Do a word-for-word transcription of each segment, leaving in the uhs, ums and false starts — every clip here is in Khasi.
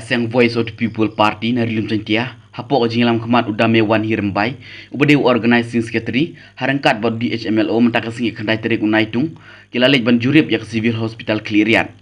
Seng Voice of the People Party na Ri Lum Jaiñtia, hapoh ka jingïalam khmat u Dame Wanhi Rymbai, uba dei u Organizing Secretary, ha ryngkat bad u D H M L O, mynta ka sngi khyndai tarik u Naitung, ki la leit ban jurip ïa ka Civil Hospital Khliehriat.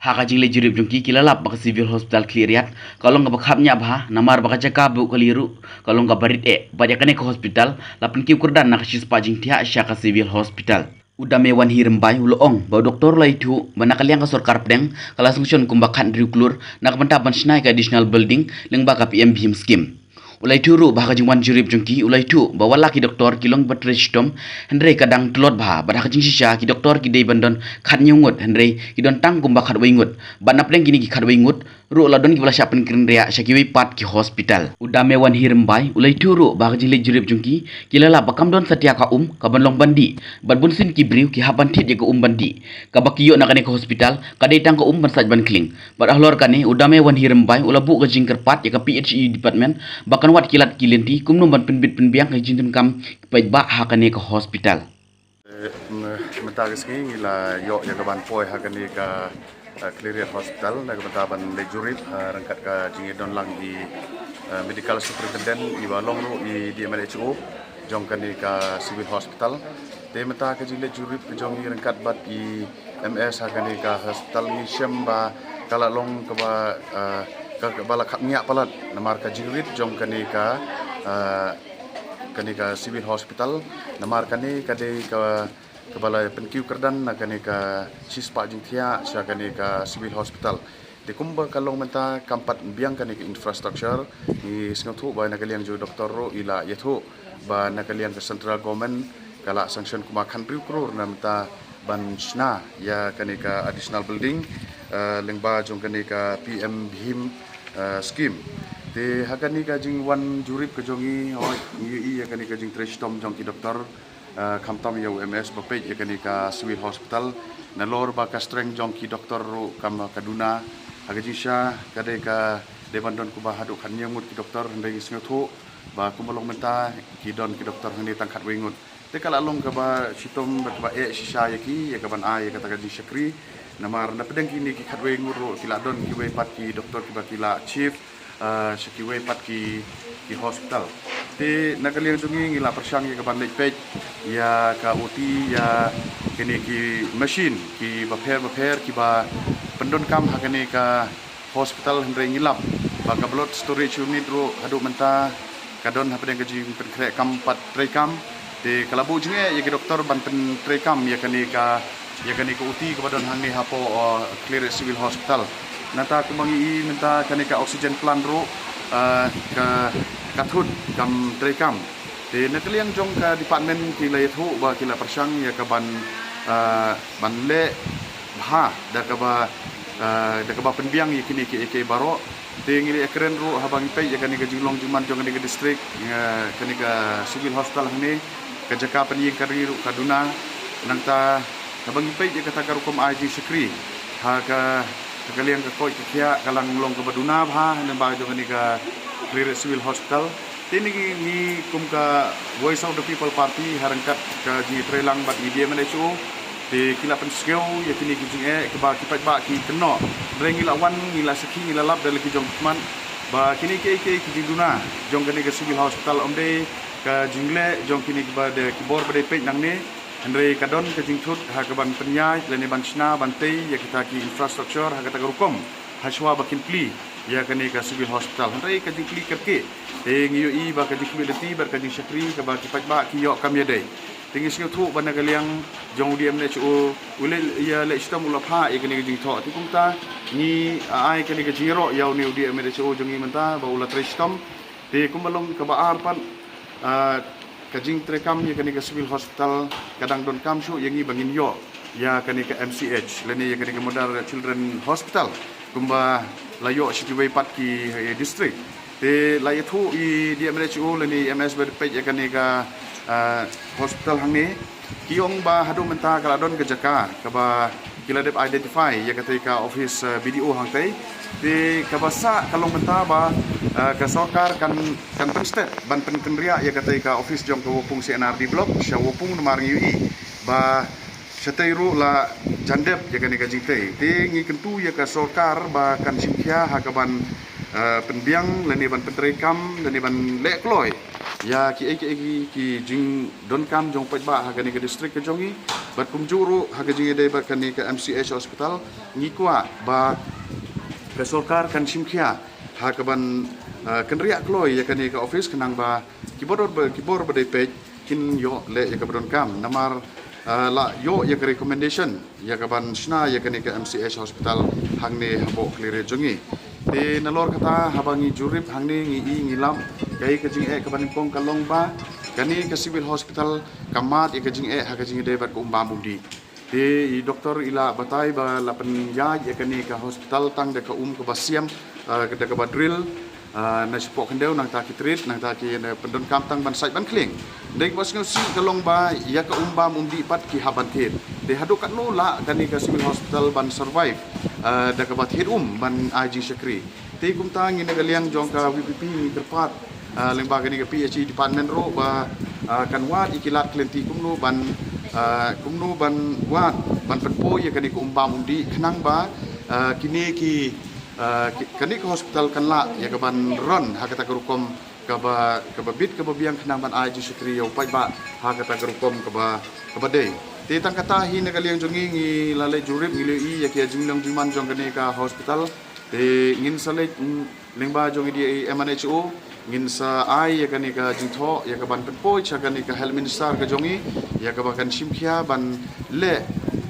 Ha ka jingleit jurip jong ki, ki la lap ba ka Civil Hospital Khliehriat ka long kaba khapngiah bha, namar ba ka jaka buh kali ruh ka long kaba rit eh, bad ïa kane ka hospital la pynkiew kyrdan na ka shispah jingthiah sha ka Civil Hospital. U Dame Wanhi Rymbai u la ong ba u doktor u la ïathuh ba na ka liang ka sorkar pdeng ka la sanction kumba khathynriew klur na ka bynta ban shna ïa ka additional building lyngba ka P M BHIM scheme. U la ïathuh ruh ba ha ka jingwan jurip jong ki, u la ïathuh ba wat la ki doktor ki long ba trei shitom, hynrei ka dang tlot bha, bad ha ka jingshisha ki doktor ki dei ban don khathynñiew ngut, hynrei ki don tang kumba khatwei ngut, bad na pdeng kine ki khatwei ngut ruh la don kiba la shah pynkynriah sha kiwei pat ki hospital. U Dame Wanhi Rymbai u la ïathuh ruh ba ha ka jingleit jurip jong ki, ki la lap ba kam don satia ka um kaban long ban dih, bad bunsien ki briew ki hap ban thied ïa ka um ban dih. Kaba ki ïoh na kane ka hospital ka dei tang ka um ban sait ban khlieng. Bad halor kane, u Dame Wanhi Rymbai u la buh ka jingkyrpad ïa ka P H E department ba kan wad ki lad ki lynti kumno ban pynbit pynbiang ka jingdonkam ki paidbah ha kane ka hospital. Eh, m-, mynta ka sngi ngi la ïoh ïa ka ban poi ha kane ka, eh, Khliehriat Hospital na ka bynta ban leit jurip, eh, ryngkat ka jingïadon lang i, eh, Medical Superintendent iba long ruh i D M H O jong kane ka Civil Hospital. Te mynta ka jingleit jurip ka jong ngi ryngkat bad i M S ha kane ka hospital ngi shem ba ka la long kaba, eh, ka, kaba la khapngiah palat namar ka jingrit jong kane ka, eh, kane ka Civil Hospital, namar kane ka dei ka, kaba la pynkiew kyrdan na kane ka shispah jingthiah sha kane ka Civil Hospital. Te kumba ka long mynta kam pat biang kane ka infrastructure, ngi sngewthuh ba na ka liang jong u doktor ruh i la ïathuh ba na ka liang ka central government ka la sanction kumba khathynriew klur na mynta ban shna ïa kane ka additional building, eh, lyngba jong kane ka P M BHIM, eh, scheme. Te ha kane ka jingwan jurip ka jong ngi, hooid, ngi ïohi ïa kane ka jingtrei shitom jong ki doktor, eh, khamtam ïa u M S ba peit ïa kane ka Civil Hospital. Nalor ba ka strength jong ki doktor ruh kam ka duna, ha ka jingshisha ka dei ka dei ban don kumba haduh khathynñiew ngut ki doktor, hynrei ngi sngewthuh ba kumba long mynta ki don ki doktor hangne tang khatwei ngut. Te ka la long kaba shitom bad kaba eh shisha ïa ki, ïa ka ban ai ïa kata ka jingshakri. Namar na pdeng kine ki khatwei ngut ruh ki la don kiwei pat ki doktor kiba ki la shift, eh, sha kiwei pat ki, ki hospital. Te na ka liang jong ngi ngi la pyrshang ïa ka ban leit peit ïa ka O T, ïa kine ki machine kiba pher bapher kiba pyndonkam ha kane ka hospital, hynrei ngi lap ba ka blood storage unit ruh haduh mynta ka don hapdeng ka jingpynkhreh kam pat treikam. Te ka la buh jingeh ïa ki doktor ban pyntreikam ïa kane ka, ïa kane ka O T kaba don hangne hapoh, uh, Khliehriat Civil Hospital. Nangta kumba ngi i mynta kane ka oxygen plant ruh, uh, ka, ka thut kam treikam. Te na ka liang jong ka department ki la ïathuh ba ki la pyrshang ïa ka ban, uh, ban leh bha da kaba, eh, da kaba pynbiang ïa kine kiei kiei baroh. Te ngi la ïakren ruh haba ngi peit ïa kane ka jinglong jingman jong kane ka district, eh, kane ka Civil Hospital hangne, ka jaka pynïeng ka ri ruh ka duna. Nangta haba ngi peit ïa kata ka rukom ai jingshakri ha ka, ha ka liang ka koit ka khiah ka la long kaba duna bha lyngba jong kane ka Khliehriat Civil Hospital. Te ngi, ngi kum ka Voice of the People Party ha ryngkat ka jingïatreilang bad i D M H O, te ki la pynsngew ïa kine ki jingeh kiba ki paidbah ki kynnoh. Hynrei ngi la wan, ngi la sakhi, ngi la lap da la ki jong ki khmat ba kine kiei kiei ki jingduna jong kane ka Civil Hospital ym dei ka jingleh jong kine kiba dei ki bor ba dei peit nangne. Hynrei ka don ka jingthut ha ka ban pynïaid lane ban shna ban tei ïa kita ki infrastructure ha kata ka rukom hashwa ba kin plie ïa kane ka Civil Hospital. Hynrei ka jingplie kyrkieh, te ngi ïohi ba ka jingkhmih lynti bad ka jingshakri kaba ki paidbah ki ïoh kam ïadei. Te ngi sngewthuh ba na ka liang jong u D M H O u leh ïa leh shitom u la phah ïa kane ka jingthoh. Te kumta ngi ai kane ka jingïaroh ïa une u D M H O jong ngi mynta ba u la trei shitom. Te kumba long kaba ar pat, ah, ka jingtreikam ïa kane ka Civil Hospital ka dang donkam shuh ïa ngi ba ngin ïoh ïa kane ka M C H lane ïa kane ka Mother Children Hospital kumba la ïoh sha kiwei pat ki, eh, district. Te la ïathuh i D M H O lane i M S ba dei peit ïa kane ka, ah, hospital hangne. Ki ong ba haduh mynta ka la don ka jaka kaba ki la dep identify ïa katei ka office, eh, B D O hangtei. Te kaba sah ka long mynta ba, eh, ka sorkar kan, kan pynsted ban pynkynriah ïa katei ka office jong ka Wapung C and R D block sha Wapung namar ngi ïohi ba Shatei ruh la jan dep ïa kane ka jingtei. Te ngi kyntu ïa ka sorkar ba kan shim khia ha ka ban, eh, pynbiang lane ban pyntreikam lane ban leh kloi ïa kiei kiei ki jingdonkam jong paidbah ha kane ka district ka jong ngi. Bad kumjuh ruh ha ka jingïadei bad kane ka M C H hospital, ngi kwah ba ka sorkar kan shim khia ha ka ban, eh, kynriah kloi ïa kane ka office khnang ba ki bor ba, ki bor ba dei peit kin ïoh leh ïa kaba donkam. Namar, eh, la ïoh ïa ka recommendation ïa ka ban shna ïa kane ka M C H hospital hangne hapoh Khliehriat jong ngi. Te nalor kata haba ngi jurip hangne ngi i ngi lap kaei ka jingeh kaba nyngkong ka long ba kane ka civil hospital ka mad ïa ka jingeh ha ka jingïadei bad ka um bam um dih. Te i doktor i la batai ba la pynïaid ïa kane ka hospital tang da ka um kaba siam, eh, da kaba drill, eh, na shapoh khyndew nangta ki trit nangta ki, eh, pyndonkam tang ban sait ban khlieng. Dei kaba sngewsih ka long ba ïa ka um bam um dih pat ki hap ban thied. Te haduh katno lah kane ka civil hospital ban survive, eh, da kaba thied um ban ai jingshakri. Te kumta ngi na ka liang jong ka V P P ngi kyrpad, ah, lyngba kane ka P H E department ruh ba, ah, kan wad ïa ki lad ki lynti kumno ban, ah, kumno ban wad ban pynpoi ïa kane ka um bam um dih khnang ba, ah, kine ki, ah, ki, kane ka hospital kan lah ïa ka ban run ha kata ka rukom kaba, kaba bit kaba biang khnang ban ai jingshakri ïa u paidbah ha kata ka rukom kaba, kaba dei. Te tang kata hi na ka liang jong ngi ngi la leit jurip ngi la ïohi ïa ki jinglong jingman jong kane ka hospital. Te ngin sa leit, mm, lyngba jong i D A M N H O, ngin sa ai ïa kane ka jingthoh ïa ka ban pynpoi sha kane ka health minister ka jong i ïa kaba kan shim khia ban leh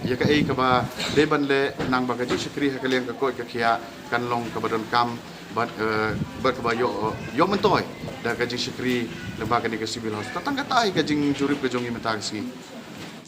ïa kaei kaba dei ban leh khnang ba ka jingshakri ha ka liang ka koit ka khiah kan long kaba donkam bad, eh, bad kaba ïoh, ïoh myntoi da ka jingshakri lyngba kane ka civil hospital. Tang kata hi ka jingjurip ka jong i mynta ka sngi.